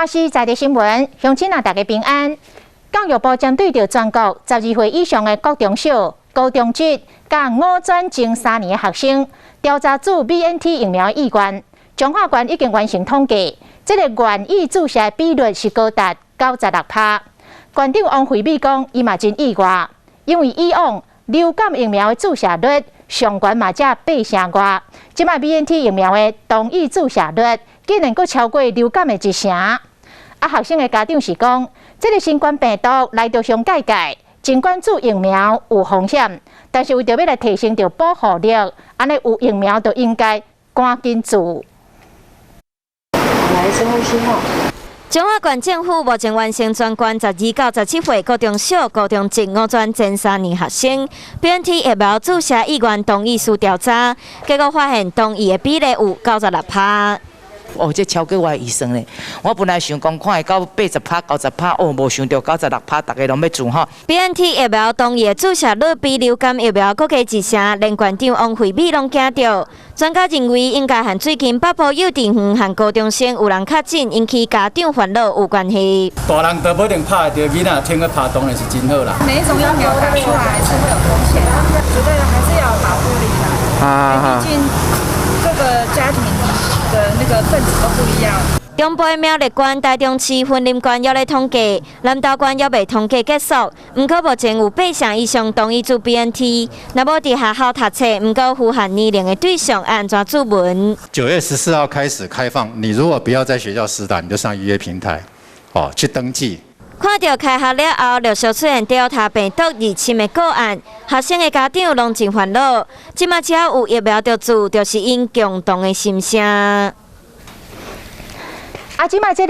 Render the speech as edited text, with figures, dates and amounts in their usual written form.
華視在地新聞，鄉親啊，大家平安。教育部針對著全國12歲以上的國中小、高中職佮五專前3年的學生，調查注 BNT 疫苗的意願。彰化縣已經完成統計，這个願意注射的比率是高達96趴。縣長王惠美講，伊嘛真意外，因為以往流感疫苗的注射率上懸嘛才八成外，這擺 BNT 疫苗的同意注射率竟然閣超過流感的一成。啊，學生的家長是講，這个新冠病毒來到上界界，儘管注疫苗有風險，但是為著欲來提升著保護力，按呢有疫苗就應該趕緊注。來，深呼吸吼。彰化縣政府目前完成全縣12到17歲國中小、高中職五專前3年學生 BNT 疫苗注射意願同意書調查，結果發現同意的比例有96趴。哦，這超過我的預算咧！我本來想講看會到80趴、90趴，哦，無想著96趴，逐家攏欲注吼。 BNT 疫苗同意的注射率比流感疫苗閣加一成，連縣長王惠美攏驚著。專家認為應該和最近北部幼稚園和高中生有人確診，引起家長煩惱有關係。大人都無一定拍會著，囡仔聽去拍當然是真好啦。每一種疫苗打出來還是會有風險，覺得還是要保護力啦。啊，畢竟各個家庭的那個分子都不一樣。中部的苗栗縣、台中市、雲林縣猶咧統計，南投縣猶未統計結束。毋過目前有八成以上同意注 BNT，若無佇學校讀冊，毋過符合年齡的對象按怎注文？9月14號開始開放，你如果不要在學校施打，你就上預約平台，哦，去登記。看著開學了後陸續出現 Delta 病毒入侵的個案，學生的家長攏真煩惱。這馬只要有疫苗就注，就是𪜶共同的心聲。啊，這擺這个。